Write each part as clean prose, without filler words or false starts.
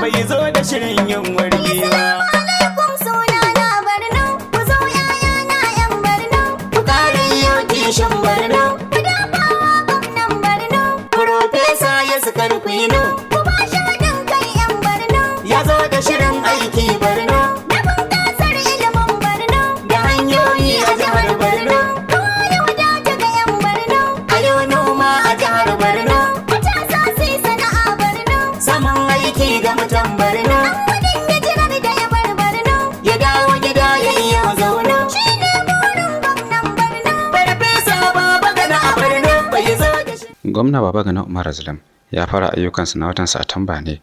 Bai zo da shirin yin wargi ba. Alaikum, sunana Barno, ku zo 'ya'yana 'yan Barno, Ku ƙara yau kishin Barno, ku dafawa gwamnan Barno, Profesa ya su karfino, ku ba shi haɗin kai 'yan Barno, ya zo da shirin aiki Barno, na bunƙasar ilimin Barno, da hanyoyi a jihar Barno, kowa ya wadata ga 'yan Barno, a yau noma a jihar Barno, matasa su yi sana'a Barno, samun aiki ga mutan Barno, ɗan gudun hijirar da ya bar Barno, ya dawo gida ya yi yau zaune. shi ne burin gwamnan Barno. Farfesa Baba Gana a Barno bai zo da shirin. Gwamna Babagana Umar Zulum ya fara ayyukansa na watan Satumba ne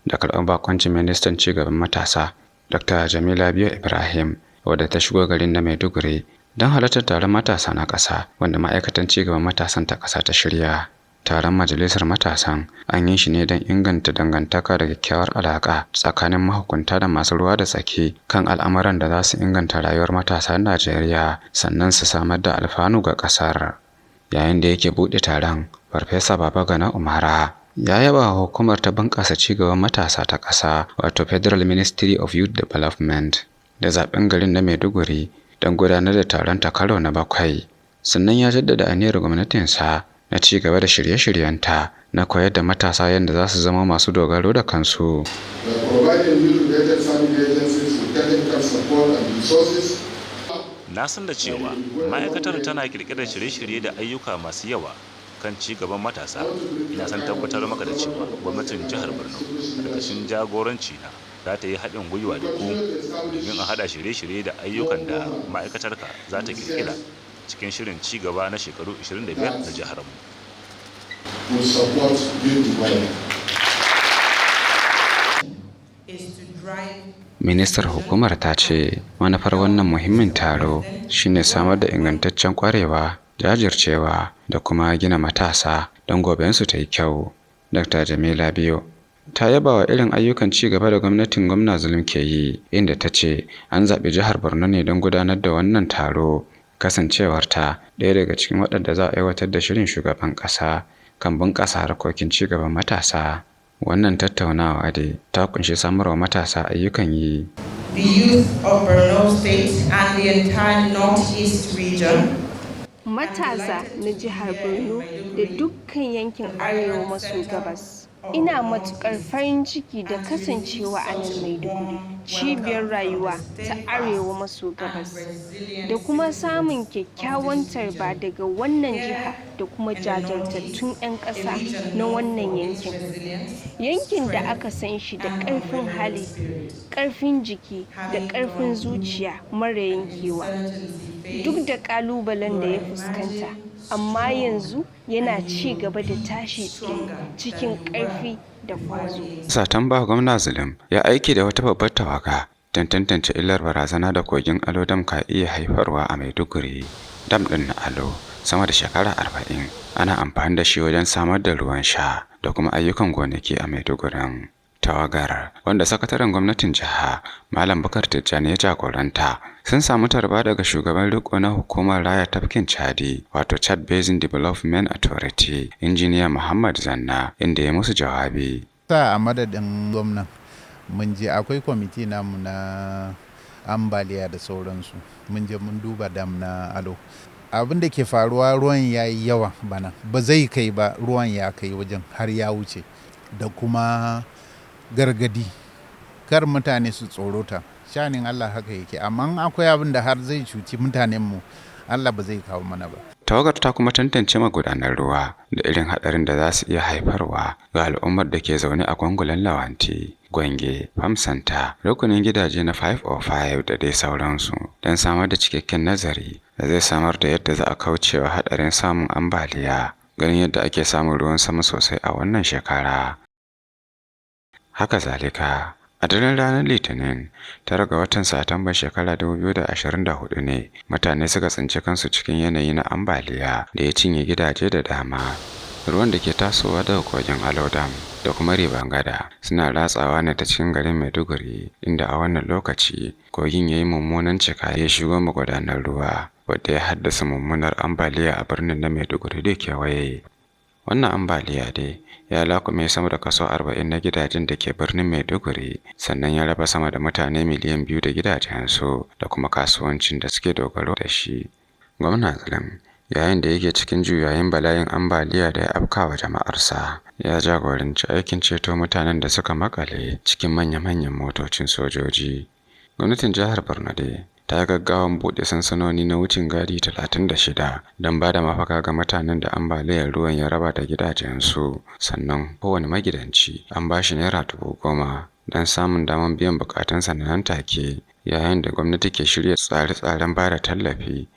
da karɓar bakoncin ministan cigaban matasa Dr. Jamila Biyo Ibrahim, wadda ta shigo garin na Maiduguri don halartar taron matasa na ƙasa wanda ma'aikatan cigaban matasan ta ƙasa ta shirya. Taron majalisar matasan an yi shi ne don inganta dangantaka da kyakkyawar alaƙa tsakanin mahukunta da masu ruwa da tsaki kan al'amuran da za su inganta rayuwar matasan Najeriya, sannan su samar da alfanu ga ƙasar. Yayin da yake buɗe taron, Farfesa Babagana Umara ya yaba wa hukumar ta bunƙasa cigaban matasa ta ƙasa, wato Federal Ministry of Youth Development, da zaɓen garin na Maiduguri don gudanar da taron ta karo na bakwai. Sannan ya jaddada aniyar gwamnatinsa na ci gaba da shirye-shiryenta na koyar da matasa yadda za su zama masu dogaro da kansu. By providing youth-related family agencies with technical support and resources. Na san da cewa ma'aikatar tana kirkirar shirye-shirye da ayyuka masu yawa kan ci gaban matasa. Ina son tabbatar maka da cewa gwamnatin jihar Borno karkashin jagoranci na za ta yi haɗin gwiwa da ku domin a haɗa shirye-shirye da ayyukan da ma'aikatarka za ta kirkira cikin shirin ci gaba na shekaru 25 na jihar mu. Will support youth development. Is to drive Ministar hukumar ta ce manufar wannan muhimmin taro shine samar da ingantaccen kwarewa, jajircewa da kuma gina matasa don gobensu ta yi kyau. Dr. Jamila Biyo ta yaba wa irin ayyukan ci gaba da gwamnatin Gwamna Zulum ke yi, inda ta ce an zaɓi jihar Borno ne don gudanar da wannan taro kasancewarta ɗaya daga cikin waɗanda za a aiwatar da shirin shugaban ƙasa kan bunƙasa harkokin ci gaban matasa. Wannan tattaunawa dai ta kunshi samarwa matasa ayyukan yi. The youth of Borno State and the entire Northeast region. Matasa na jihar Borno da dukkan yankin arewa maso gabas. Ina matukar farin ciki da kasancewa a nan Maiduguri, cibiyar rayuwa ta arewa maso gabas, da kuma samun kyakkyawan tarba daga wannan jiha da kuma jajirtattun 'yan ƙasa na wannan yankin. Yankin da aka san shi da ƙarfin hali, ƙarfin jiki da ƙarfin zuciya mara yankewa. Duk da ƙalubalen da ya fuskanta, amma yanzu yana ci gaba da tashi tsaye cikin ƙarfi da ƙwazo. Satumba, Gwamna Zulum ya aiki da wata babbar tawaga don tantance illar barazana da kogin Alo Dam ka iya haifarwa a Maiduguri. Dam ɗin na Alo sama da shekara 40 ana amfani da shi wajen samar da ruwan sha da kuma ayyukan gonaki a Maidugurin. Tawagar, wanda sakataren gwamnatin jiha Malam Bukar Tijjani ya jagoranta, sun samu tarba daga shugaban riko na hukumar raya tafkin Chadi, wato Chad Basin Development Authority, Injiniya Muhammad Zanna, inda ya musu jawabi. Sa a madadin gwamnan, mun je, akwai kwamiti namu na ambaliya da sauransu, mun je mun duba dam na Alo. Abin da ke faruwa, ruwan ya yi yawa bana, ba zai kai ba, ruwan ya kai wajen har ya wuce, da kuma gargadi kar mutane su tsorota. Sha'anin Allah haka yake, amma akwai abin da har zai cuci mutanenmu, Allah ba zai kawo mana ba. Tawagar ta kuma tantance magudanar ruwa da irin haɗarin da za su iya haifarwa ga al'ummar da ke zaune a Gwangulan Lawanti, Gwange, Famsanta, rukunin gidaje na 505 da dai sauransu, don samar da cikakken nazari da zai samar da yadda za a kaucewa haɗarin samun ambaliya, ganin yadda ake samun ruwan sama sosai a wannan shekara. Haka zalika, a daren ranar Litinin, 9 ga watan Satumban shekarar 2024 ne mutane suka tsinci kansu cikin yanayi na ambaliya da ya cinye gidaje da dama. Ruwan da ke tasowa daga kogin Alo Dam da kuma Ribangada suna ratsawa ne ta cikin garin Maiduguri, inda a wannan lokaci kogin ya yi mummunan cika ya shigo magudanar ruwa, wadda ya haddasa mummunar ambaliya a birnin na Maiduguri da kewaye. Wannan ambaliya dai ya lakume sama da kaso 40 na gidajen da ke birnin Maiduguri, sannan ya raba sama da mutane miliyan 2 da gidajensu da kuma kasuwancin da suke dogaro da shi. Gwamna Zulum, yayin da yake cikin juyayin bala'in ambaliya da ya afkawa jama'arsa, ya jagoranci aikin ceto mutanen da suka makale cikin manya-manyan motocin sojoji. Gwamnatin jihar Borno dai ta yi gaggawan buɗe sansanoni na wucin gadi 36 don ba da mafaka ga mutanen da ambaliyar ruwan ya raba da gidajensu, sannan kowane magidanci an ba shi naira 10,000 don samun damar biyan bukatunsa na nan take, yayin da gwamnati ke shirya tsare-tsaren ba da tallafi.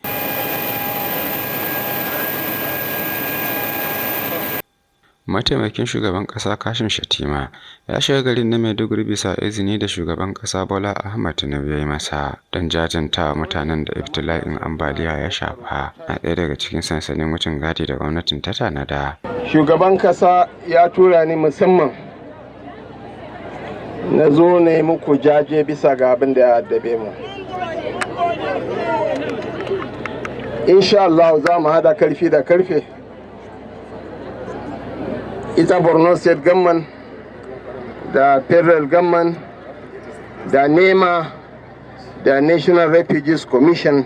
Mataimakin Shugaban Ƙasa Kashim Shettima ya shiga garin na Maiduguri bisa izini da Shugaban Ƙasa Bola Ahmed Tinubu ya yi masa don jajantawa mutanen da ibtila'in ambaliya ya shafa a ɗaya daga cikin sansanin wucin gadi da gwamnatin ta tanada. Shugaban Kasa ya tura ni musamman na zo na yi muku jaje bisa ga abin da ya addabe mu. Insha Allah za mu hada karfi da karfe. Ita Borno State Government da Federal Government da NEMA da National Refugees Commission,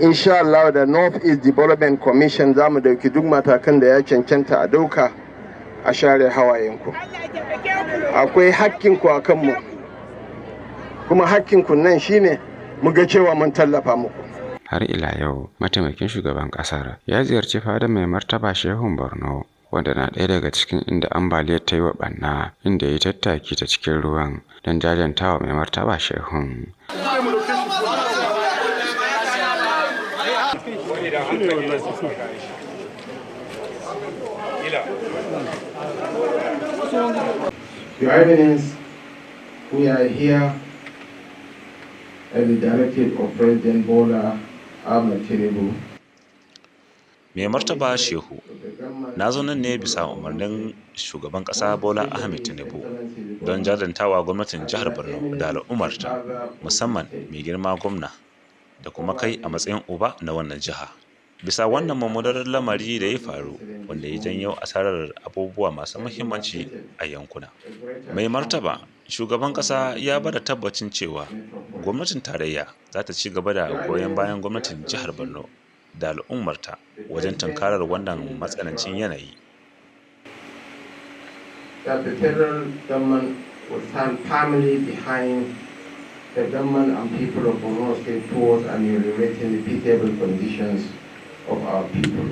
insha Allah da North East Development Commission, za mu dauki duk matakan da ya cancanta a dauka a share hawayenku. Akwai hakkinku a kanmu, kuma hakkinku nan shine mu ga cewa mun tallafa muku. Har ila yau, mataimakin shugaban kasar ya ziyarci fadar Mai Martaba Shehun Borno, wanda na ɗaya daga cikin inda ambaliyar ta yi wa ɓanna, inda ya yi tattaki ta cikin ruwan don jajantawa Mai Martaba Shehun. Your Eminence, we are here at the directive of President Bola Ahmed Tinubu. Mai Martaba Shehu, na zo nan ne bisa umarnin Shugaban Ƙasa Bola Ahmed Tinubu don jajantawa gwamnatin jihar Borno da al'ummarta, musamman mai girma gwamna da kuma kai a matsayin uba na wannan jiha, bisa wannan mummunar lamari da ya faru wanda ya janyo asarar abubuwa masu muhimmanci a yankuna. Mai Martaba Shugaban Ƙasa ya ba da tabbacin cewa gwamnatin tarayya za ta ci gaba da goyon bayan gwamnatin jihar Borno da al'ummarta wajen tunkarar wannan matsanancin yanayi. That the federal government will stand firmly behind the government and people of Borno State towards ameliorating the pitiable conditions of our people.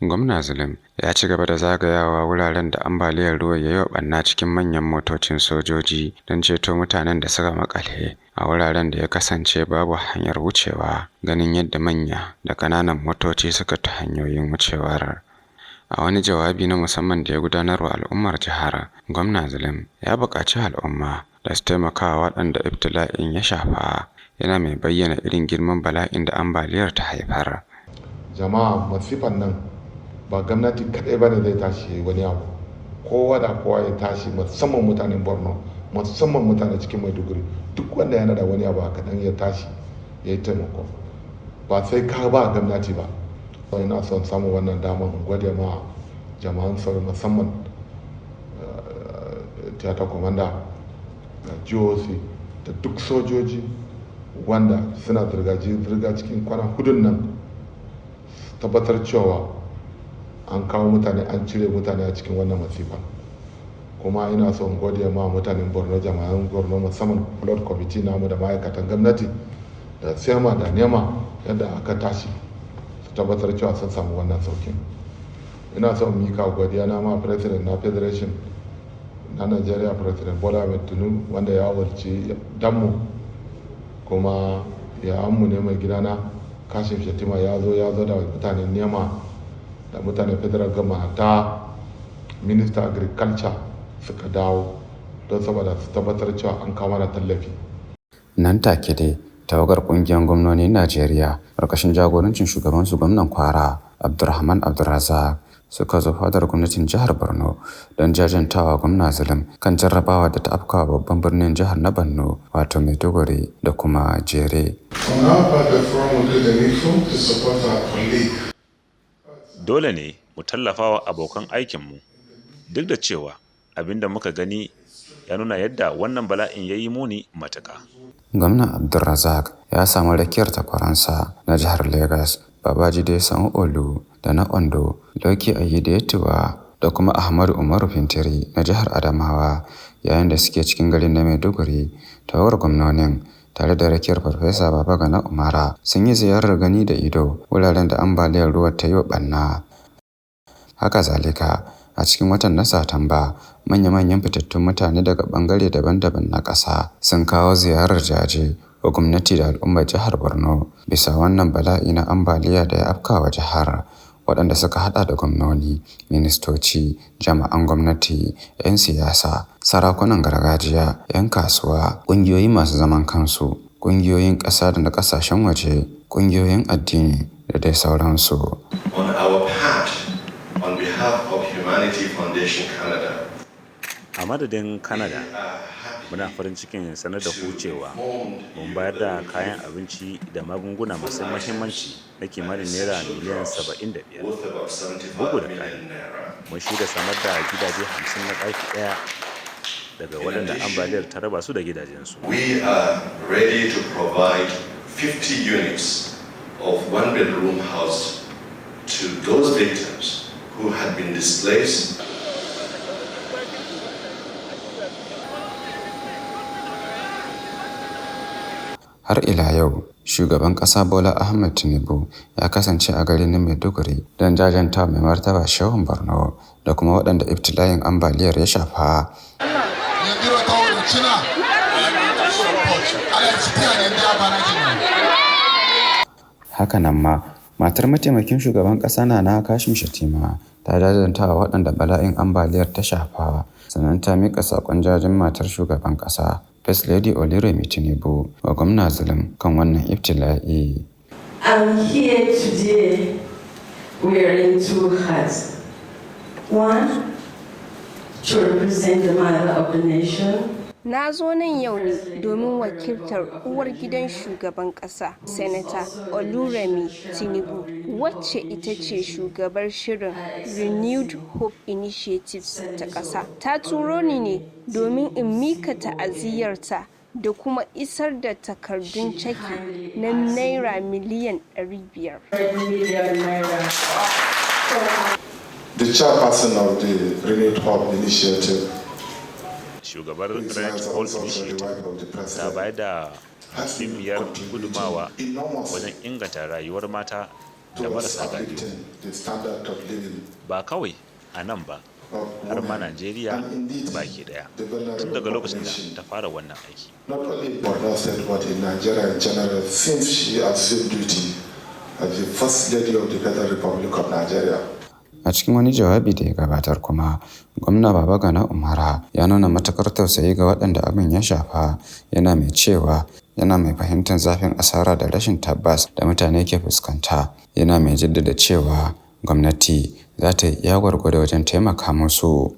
Gwamna Zulum ya ci gaba da zagayawa wuraren da ambaliyar ruwa ya yi wa ɓanna cikin manyan motocin sojoji don ceto mutanen da suka makale a wuraren da ya kasance babu hanyar wucewa, ganin yadda manya da ƙananan motoci suka ta hanyoyin wucewar. A wani jawabi na musamman da ya gudanar wa al'ummar jihar, Gwamna Zulum ya buƙaci al'umma da su taimaka wa waɗanda ibtila'in ya shafa, yana mai bayyana irin girman bala'in da ambaliyar ta haifar. Jama'a, masifan nan ba gwamnati kaɗai ba ne zai tashi ya yi wani abu. Kowa da kowa ya tashi, musamman mutanen Borno, musamman mutane cikin Maiduguri. Duk wanda yana da wani abu a kaɗan ya tashi ya yi taimako, ba sai ka ba gwamnati ba. Ina son samun wannan damar in gode ma jama'an tsaro, musamman theater commander da GOC da duk sojoji wanda suna zirga cikin kwana hudun nan, tabbatar cewa an kawo mutane, an cire mutane a cikin wannan masifa. Kuma ina son gode ma mutanen Borno, jama'an Borno, musamman flood committee namu da ma'aikatan gwamnati da SEMA da NEMA, yadda aka tashi su tabbatar cewa sun samu wannan saukin. Ina son mika godiya na ma president na federation na Nigeria, President Bola Ahmed Tinubu, wanda ya wurci danmu kuma ya ammu ne, mai gidana Kashim Shettima, ya zo da mutanen NEMA da mutanen federal gama ta minister agriculture suka dawo don saboda su tabbatar cewa an kawo mana tallafi. Nan take dai tawagar kungiyar gwamnonin Najeriya ƙarƙashin jagorancin shugabansu, gwamnan Kwara Abdulrahman Abdulrazak, suka zo fadar gwamnatin jihar Borno don jajantawa Gwamna Zulum kan jarrabawa da ta afkawa babban birnin jihar na Borno, wato Maiduguri, da kuma Jere. On our part, the forum will do the needful to support our colleague. Dole ne mu tallafa wa abokan aikinmu Duk da cewa abin da muka gani ya nuna yadda wannan bala'in ya yi muni matuƙa. Gwamna Abdulrazak ya samu rakiyar takwaransa na jihar Legas, Babajide Sanwo-Olu da na Ondo, Lucky Aiyedatiwa da kuma Ahmadu Umaru Fintiri na jihar Adamawa yayin da suke cikin garin na Maiduguri. Tawagar gwamnonin tare da rakiyar Farfesa Babagana Umara sun yi ziyarar gani da ido wuraren da ambaliyar ruwa ta yi wa ɓarna. Haka zalika, a cikin watan na Satumba, manya-manyan fitattun mutane daga ɓangare daban-daban na ƙasa sun kawo ziyarar jaje wa gwamnati da al'ummar jihar Borno bisa wannan bala'i na ambaliya da ya afkawa jihar, waɗanda suka haɗa da gwamnoni, ministoci, jami'an gwamnati, 'yan siyasa, sarakunan gargajiya, 'yan kasuwa, ƙungiyoyi masu zaman kansu, ƙungiyoyin ƙasa da na ƙasashen waje, ƙungiyoyin addini da dai sauransu. On our part, on behalf of Humanity Foundation Canada, A madadin Canada, muna farin cikin sanar da ku cewa mun bayar da kayan abinci da magunguna masu mahimmanci na kimanin naira miliyan 75. Bugu da ƙari, mun shirya samar da gidaje 50 na ɗaki ɗaya daga waɗanda ambaliyar ta raba su da gidajensu. We are ready to provide 50 units of one-bedroom house to those victims who had been displaced. Har ila yau, Shugaban ƙasa Bola Ahmed Tinubu ya kasance a garin na Maiduguri don jajantawa Mai Martaba Shehun Borno da kuma waɗanda ibtila'in ambaliyar ya shafa. Haka nan ma, matar mataimakin shugaban ƙasa Nana Kashim Shettima ta jajantawa waɗanda bala'in ambaliyar ta shafa, sannan ta miƙa saƙon jajen matar shugaban ƙasa, First Lady Oluremi Tinubu wa Gwamna Zulum kan wannan ibtila'i. I'm here today wearing two hats. One, to represent the mother of the nation. Na zo nan yau ne domin wakiltar uwar gidan shugaban ƙasa, Sanata Oluremi Tinubu, wacce ita ce shugabar shirin Renewed Hope Initiatives ta ƙasa. Ta turo ni ne domin in mika ta'aziyyarta da kuma isar da takardun caki na Naira miliyan 500. The chairperson of the Renewed Hope Initiative, Shugabar Renewed Hope Initiative ta bayar da muhimmiyar gudumawa wajen inganta rayuwar mata da marasa galihu. Ba kawai a nan ba, har ma Najeriya baki daya tun daga lokacin da ta fara wannan aiki. Not only Borno State but in Nigeria in general since she assumed duty as the First Lady of the Federal Republic of Nigeria. A cikin wani jawabi da ya gabatar kuma, Gwamna Babagana Umara ya nuna matuƙar tausayi ga waɗanda abin ya shafa, yana mai cewa yana mai fahimtar zafin asara da rashin tabbas da mutane ke fuskanta, yana mai jaddada cewa gwamnati za ta yi iya gwargwado wajen taimaka musu.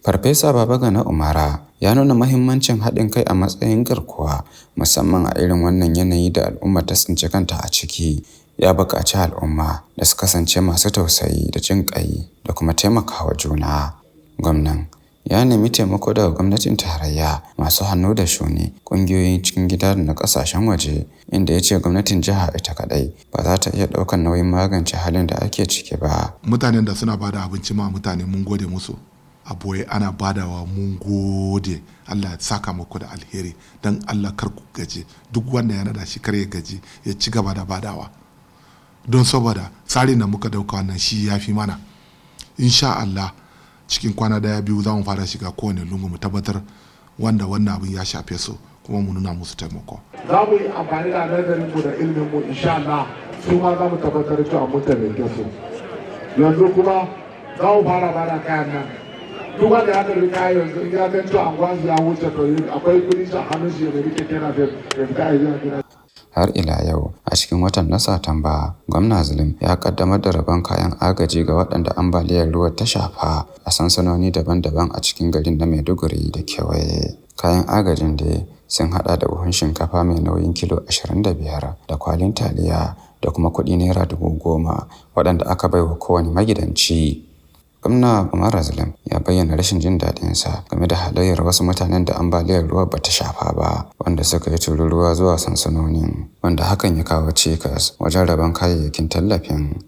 Farfesa Babagana Umara ya nuna mahimmancin haɗin kai a matsayin garkuwa, musamman a irin wannan yanayi da al'umma ta tsinci kanta a ciki. Ya buƙaci al'umma da su kasance masu tausayi da jin ƙai da kuma taimakawa juna. Gwamnan ya nemi taimako daga gwamnatin tarayya, masu hannu da shuni, ƙungiyoyin cikin gida da na ƙasashen waje, inda ya ce gwamnatin jiha ita kaɗai ba za ta iya ɗaukar nauyin magance halin da ake ciki ba. Mutanen da suna bada abinci ma mutane mun gode musu. A boye ana badawa mun gode. Allah ya saka muku da alheri. Don Allah kar ku gaji. Duk wanda yana da shi kar ya gaji ya ci gaba da badawa. Don saboda tsarin da muka dauka wannan shi ya fi mana. Insha Allah cikin kwana daya biyu za mu fara shiga kowane lungu mu tabbatar wanda wannan abin ya shafe su kuma mu nuna musu taimako. Za mu yi amfani da nazarin mu da ilimin mu insha Allah su ma za mu tabbatar cewa mun taimake su. Yanzu kuma za mu fara bada kayan nan. Duk wanda ya karbi kayan yanzu in ya san cewa anguwan ya wuce to akwai kudin shi a hannun shi ya nemi keke napep ya fita ya je gida. Har ila yau, a cikin watan na Satumba, Gwamna Zulum ya ƙaddamar da rabon kayan agaji ga waɗanda ambaliyar ruwa ta shafa a sansanoni daban-daban a cikin garin na Maiduguri da kewaye. Kayan agajin dai sun haɗa da buhun shinkafa mai nauyin kilo 25 da kwalin taliya da kuma kuɗi Naira 10,000 waɗanda aka baiwa kowane magidanci. Gwamna Umar Zulum ya bayyana rashin jin daɗinsa game da halayyar wasu mutanen da ambaliyar ruwa ba ta shafa ba, wanda suka yi tururuwa zuwa sansanonin, wanda hakan ya kawo cikas wajen rabon kayayyakin tallafin.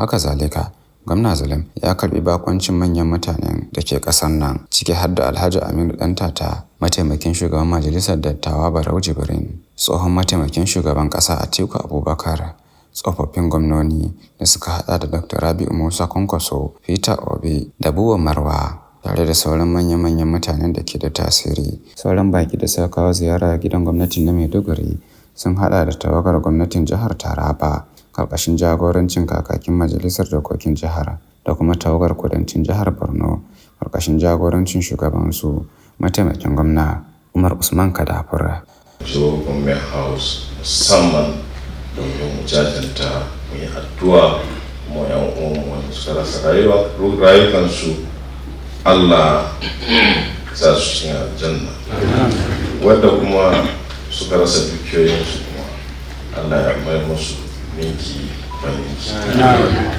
Haka zalika, Gwamna Zulum ya karɓi baƙuncin manyan mutanen da ke ƙasar nan, ciki har da Alhaji Aminu Ɗantata, mataimakin shugaban Majalisar Dattawa Barau Jibrin, tsohon mataimakin shugaban ƙasa Atiku Abubakar, tsofaffin gwamnoni da suka haɗa da Dr. Rabi'u Musa Kwankwaso, Peter Obi da Buba Marwa, tare da sauran manya-manyan mutanen da ke da tasiri. Sauran baƙi da suka kawo ziyara gidan gwamnati na Maiduguri sun haɗa da tawagar gwamnatin jihar Taraba, ƙarƙashin jagorancin kakakin Majalisar Dokokin Jihar, da kuma tawagar kudancin jihar Borno, ƙarƙashin jagorancin shugabansu, mataimakin gwamna Umar Usman Kadafur. Zo Government House musamman domin mu jajanta, mu yi addu'a mu yan uwanmu wanda suka rasa rayukansu, Allah sa su cikin aljanna, wadda kuma suka rasa dukiyoyinsu kuma Allah ya mai musu ninki ba ninki.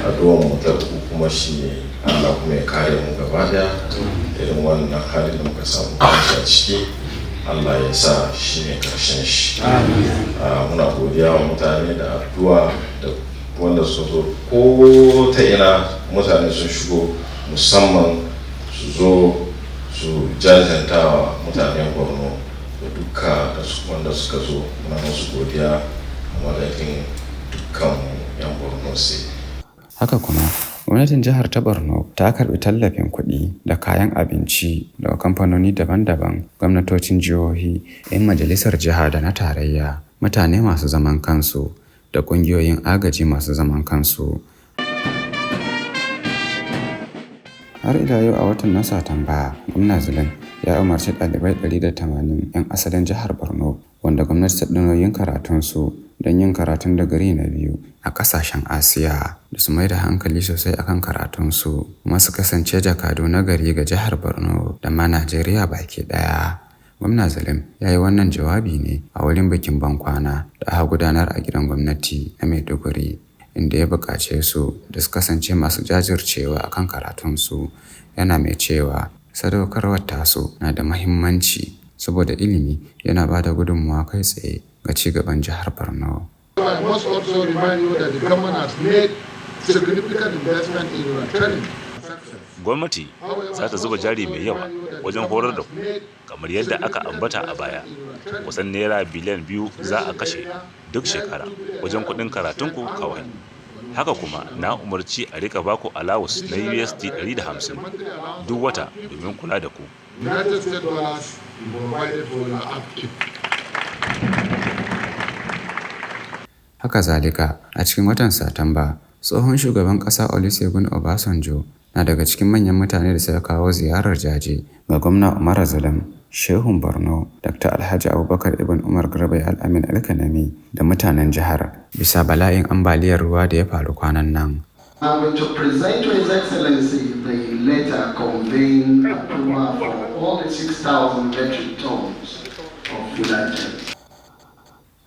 Addu'ar mu ta uku kuma shine Allah kuma ya kare mu gaba daya irin wannan halin da muka samu kanshi a ciki, Allah ya sa shi ne karshen shi. Muna godiya wa mutane da addu'a da wanda suka zo ko ta ina, mutane sun shigo musamman su zo su jajanta wa mutanen Borno da duka da wanda suka zo, muna musu godiya a madadin dukkan 'yan Borno State. Haka kuma, gwamnatin jihar ta Borno ta karɓi tallafin kuɗi da kayan abinci daga kamfanoni daban-daban, gwamnatocin jihohi, 'yan majalisar jiha da na tarayya, mutane masu zaman kansu da ƙungiyoyin agaji masu zaman kansu. Har ila yau a watan na Satumba, Gwamna Zulum ya umarci ɗalibai 180 'yan asalin jihar Borno wanda gwamnati ta ɗau nauyin karatunsu don yin karatun digiri na biyu a ƙasashen Asiya da su mai da hankali sosai akan karatunsu kuma su kasance jakadu na gari ga jihar Borno da ma Najeriya baki ɗaya. Gwamna Zulum ya yi wannan jawabi ne a wurin bikin bankwana da aka gudanar a gidan gwamnati na Maiduguri, inda ya buƙace su da su kasance masu jajircewa akan karatunsu, yana mai cewa sadaukarwar tasu na da muhimmanci saboda ilimi yana ba da gudunmawa kai tsaye ga ci gaban jihar Borno. I must also remind you that the government has made significant investment in your training. Gwamnati za ta zuba jari mai yawa wajen horar da ku, kamar yadda aka ambata a baya. Kusan naira biliyan 2 za a kashe duk shekara wajen kuɗin karatunku kawai. Haka kuma na umarci a rika baku alawus na USD 150 duk wata domin kula da ku. United States dollars provided for your upkeep. Haka zalika, a cikin watan Satumba, tsohon shugaban ƙasa Olusegun Obasanjo na daga cikin manyan mutane da suka kawo ziyarar jaje ga Gwamna Umar Zulum, Shehun Borno, Dr. Alhaji Abubakar Ibn Umar Garba Al-Amin Alkanami da mutanen jihar bisa bala'in ambaliyar ruwa da ya faru kwanan nan. I'm going to present to His Excellency the letter conveying approval for all the 6,000 metric tons of food items.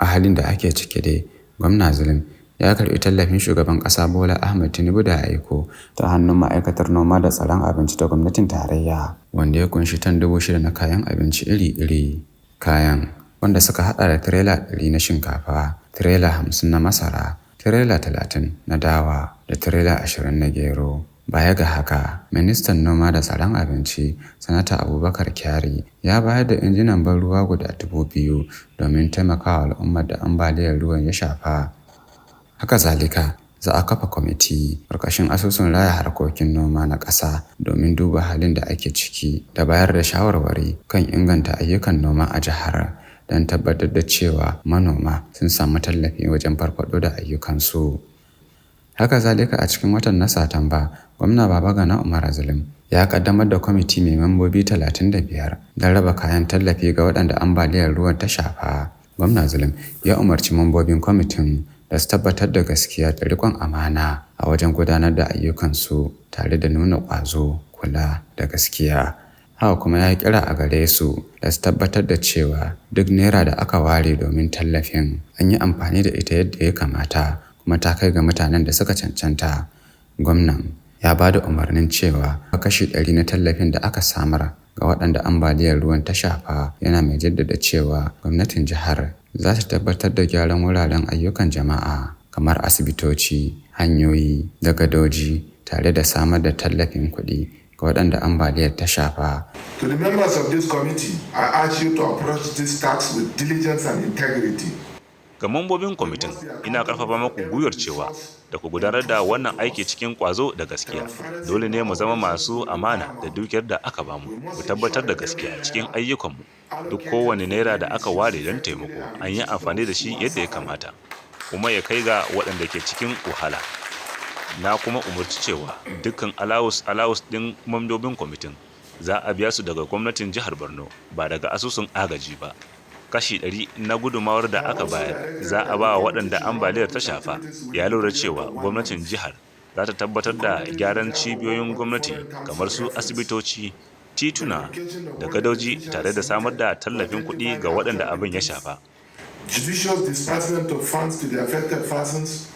A halin da ake ciki dai, Gwamna Zulum ya karɓi tallafin shugaban ƙasa Bola Ahmed Tinubu da ya aiko ta hannun Ma'aikatar Noma da Tsaron Abinci ta gwamnatin tarayya, wanda ya kunshi tan 6,000 na kayan abinci iri-iri. Kayan, wanda suka haɗa da tirela 100 na shinkafa, tirela 50 na masara, tirela 30 na dawa da tirela 20 na gero. Baya ga haka, ministan Noma da Tsaron Abinci, Sanata Abubakar Kyari, ya bayar da injinan ban ruwa guda 2,000 domin taimakawa al'ummar da ambaliyar ruwan ya shafa. Haka zalika, za a kafa kwamiti ƙarƙashin asusun raya harkokin noma na ƙasa domin duba halin da ake ciki da bayar da shawarwari kan inganta ayyukan noma a jihar don tabbatar da cewa manoma sun samu tallafi wajen farfaɗo da ayyukansu. Haka zalika, a cikin watan na Satumba, Gwamna Babagana Umar Zulum ya ƙaddamar da kwamiti mai mambobi 35 don raba kayan tallafi ga waɗanda ambaliyar ruwan ta shafa. Gwamna Zulum ya umarci mambobin kwamitin da su tabbatar da gaskiya da riƙon amana a wajen gudanar da ayyukansu tare da nuna ƙwazo, kula da gaskiya. Haka kuma ya kira a gare su da su tabbatar da cewa duk naira da aka ware domin tallafin an yi amfani da ita yadda ya kamata kuma ta kai ga mutanen da suka cancanta. Gwamnan ya ba da umarnin cewa 100% na tallafin da aka samar ga waɗanda ambaliyar ruwan ta shafa, yana mai jaddada cewa gwamnatin jihar za ta tabbatar da gyaran wuraren ayyukan jama'a kamar asibitoci, hanyoyi da gadoji tare da samar da tallafin kuɗi ga waɗanda ambaliyar ta shafa. To the members of this committee, I urge you to approach this task with diligence and integrity. Ga mambobin kwamitin, ina karfafa maku gwiwar cewa da ku gudanar da wannan aiki cikin kwazo da gaskiya. Dole ne mu zama masu amana da dukiyar da aka bamu, mu tabbatar da gaskiya cikin ayyukanmu. Duk kowane naira da aka ware don taimako, an yi amfani da shi yadda ya kamata, kuma ya kai ga waɗanda ke cikin wahala. Na kuma umarci cewa dukkan alawus alawus ɗin mambobin kwamitin za a biya su daga gwamnatin jihar Borno, ba daga asusun agaji ba. 100% na gudumawar da aka bayar za a ba wa waɗanda ambaliyar ta shafa. Ya lura cewa gwamnatin jihar za ta tabbatar da gyaran cibiyoyin gwamnati kamar su asibitoci, tituna da gadoji tare da samar da tallafin kuɗi ga waɗanda abin ya shafa. Judicious disbursement of funds to the affected persons.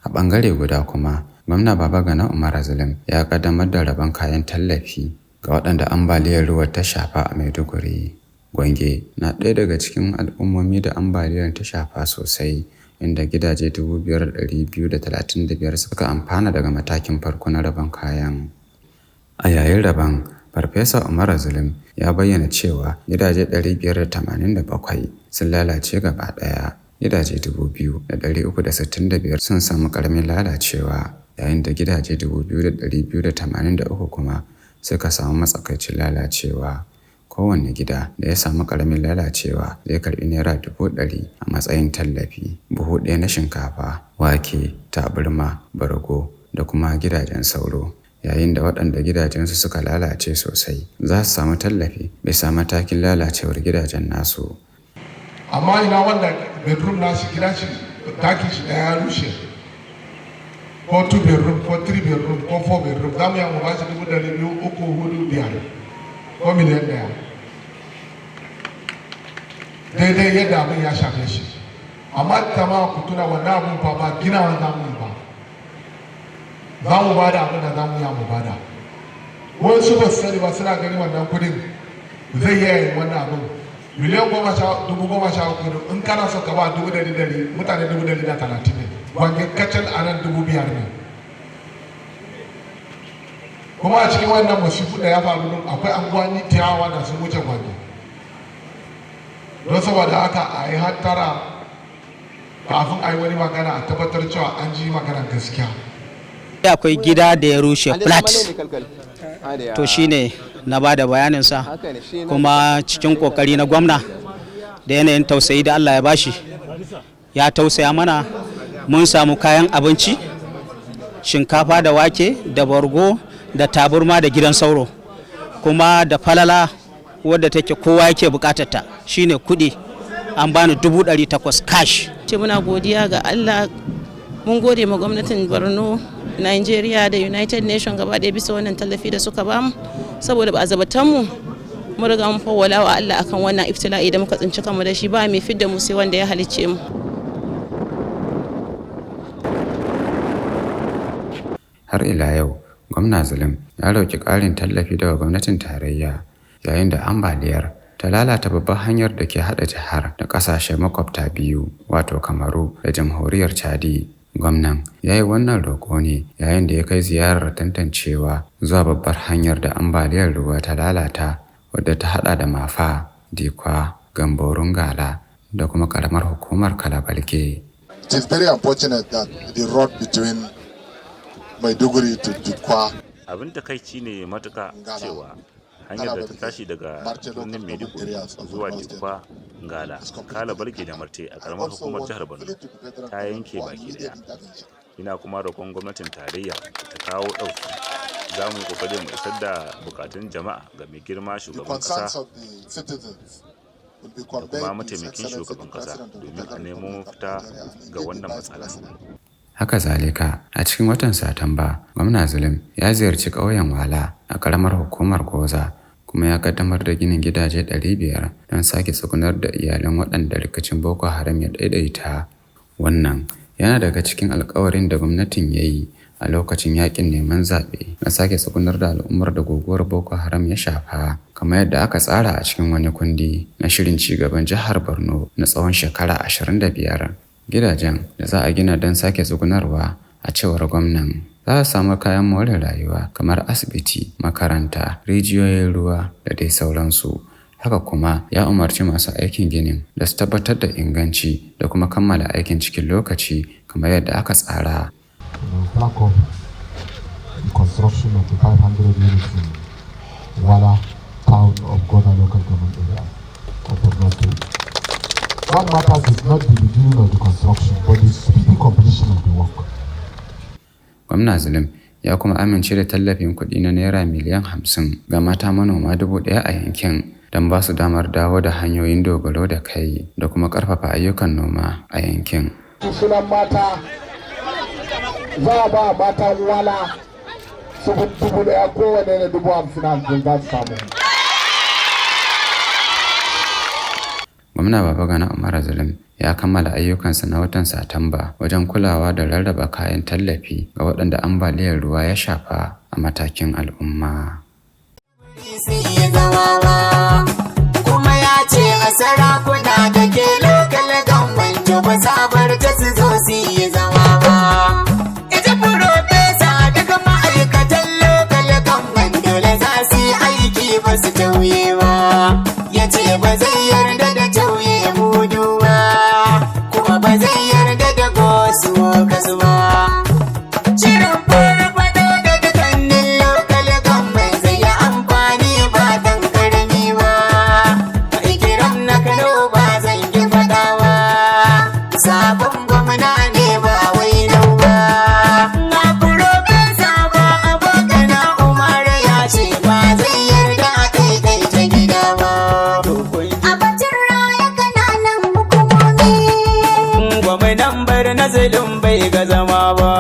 A ɓangare guda kuma, Gwamna Babagana Umar Zulum ya ƙaddamar da rabon kayan tallafi ga waɗanda ambaliyar ruwa ta shafa a Maiduguri. Gwange na ɗaya daga cikin al'ummomi da ambaliyar ta shafa sosai, inda gidaje 5,235 suka amfana daga matakin farko na rabon kayan. A yayin rabon, Farfesa Umar Zulum ya bayyana cewa gidaje 587 sun lalace gaba ɗaya, gidaje 2,365 sun samu ƙaramin lalacewa, yayin da gidaje 2,283 kuma suka samu matsakaicin lalacewa. Kowane gida da ya samu ƙaramin lalacewa zai karɓi Naira 100,000 a matsayin tallafi, buhu ɗaya na shinkafa, wake, tabarma, bargo da kuma gidajen sauro, yayin da waɗanda gidajensu suka lalace sosai za su samu tallafi bisa matakin lalacewar gidajen nasu. Amma ina wanda bedroom nashi, gidan shi, dakin shi ɗaya ya rushe, ko two bedroom ko three bedroom ko four bedroom, za mu yi mu ba shi 200,000, 3, 4, 5 ko 1,000,000, daidai yadda abin ya shafe shi. Amma jama'a, ku tuna, wannan abun fa ba ginawa za mu yi ba, za mu ba da abin da za mu yi mu ba da. Wasu ba su sani ba, suna gani wannan kudin zai iya yin wannan abin. Miliyan goma sha 13,000, in kana so ka ba 100,000, mutane 130,000 ne Gwange kacal a nan, 5,000 ne. Kuma a cikin wannan masifu da ya faru din, akwai anguwanni tiyawa da sun wuce Gwange. Don saboda haka, a yi hattara kafin a yi wani magana, a tabbatar cewa an ji maganar gaskiya. Akwai gida da ya rushe flat, to shine na ba da bayaninsa. Kuma cikin kokari na gwamna da yanayin tausayi da Allah ya bashi, ya tausaya mana, mun samu kayan abinci, shinkafa da wake da bargo da taburma da gidan sauro, kuma da falala wadda take kowa yake bukatarta, shine kudi. An bani 800,000 cash. Ce muna godiya ga Allah, mun gode ma gwamnatin Borno, Nigeria da United Nation gaba ɗaya bisa wannan tallafi da suka bamu, saboda ba a zabatan mu mun riga mun fawwala wa Allah akan wannan iftila'i da muka tsinci kanmu da shi, ba mai fidda mu sai wanda ya halicce mu. Har ila yau, Gwamna Zulum ya roƙi ƙarin tallafi daga gwamnatin tarayya yayin da ambaliyar ta lalata babbar hanyar da ke haɗa jihar da ƙasashe makwabta biyu, wato Kamaru da Jamhuriyar Chadi. Gwamnan ya yi wannan roƙo ne yayin da ya kai ziyarar tantancewa zuwa babbar hanyar da ambaliyar ruwa ta lalata, wadda ta haɗa da Mafa, Dikwa, Gamborun Gala da kuma ƙaramar hukumar Kalabalge. It is very unfortunate that the road between Maiduguri to Dikwa Abin takaici ne matuka cewa hanyar da ta tashi daga birnin Maiduguri zuwa Dikwa, Ngala, Kalabalge da Marte a karamar hukumar jihar Borno ta yanke baki daya. Ina kuma roƙon gwamnatin tarayya ta kawo ɗauki. Za mu yi ƙoƙari mu isar da bukatun jama'a ga mai girma shugaban ƙasa da kuma mataimakin shugaban ƙasa domin a nemo mafita ga wannan matsala. Haka zalika, a cikin watan Satumba, Gwamna Zulum ya ziyarci ƙauyen Wala a ƙaramar hukumar Goza kuma ya ƙaddamar da ginin gidaje 500 don sake tsugunar da iyalan waɗanda rikicin Boko Haram ya ɗaiɗaita. Wannan yana daga cikin alƙawarin da gwamnatin ya yi a lokacin yakin neman zaɓe na sake tsugunar da al'ummar da guguwar Boko Haram ya shafa kamar yadda aka tsara a cikin wani kundi na shirin ci gaban jihar Borno na tsawon shekara 25. Gidajen da za a gina don sake tsugunarwa, a cewar gwamnan, za a samu kayan more rayuwa kamar asibiti, makaranta, rijiyoyin ruwa da dai sauransu. Haka kuma ya umarci masu aikin ginin da su tabbatar da inganci da kuma kammala aikin cikin lokaci kamar yadda aka tsara. Flag off the construction of the 500 units in Wala town of Goza Local Government Area of Borno State. What matters is not the beginning of the construction, but the speedy completion of the work. Gwamna Zulum ya kuma amince da tallafin kuɗi na Naira miliyan 50 ga mata manoma 1,000 a yankin don ba su damar dawo da hanyoyin dogaro da kai da kuma ƙarfafa ayyukan noma a yankin. Sunan mata, za a ba matan Wala su 1,000, kowane da 50,000 50 za su samu. Gwamna Babagana Umara Zulum ya kammala ayyukansa na watan Satumba wajen kulawa da rarraba kayan tallafi ga waɗanda ambaliyar ruwa ya shafa a matakin al'umma. Kuma ya ce a sarakuna da ke Local Government ba sabar ta su zo su yi zama ba. Ita Profesa, daga ma'aikatan Local Government dole za su yi aiki, ba su tauye ba. Ya ce ba zai yarda da tauye mudu ba, kuma ba zai yarda da ghost workers ba. Shirin farfado da dukkanin Local Government zai yi amfani ba dan karami ba. Ikiram na Kano ba zan yi fada ba. Sabon gwamna ne, ba wai nau ba. Na Profesa ba abokana Umar ya ce ba zai yarda a ɗaiɗaita gida ba. A batun raya kananan hukumomi. Gwamnan Borno Zulum bai ga zama ba.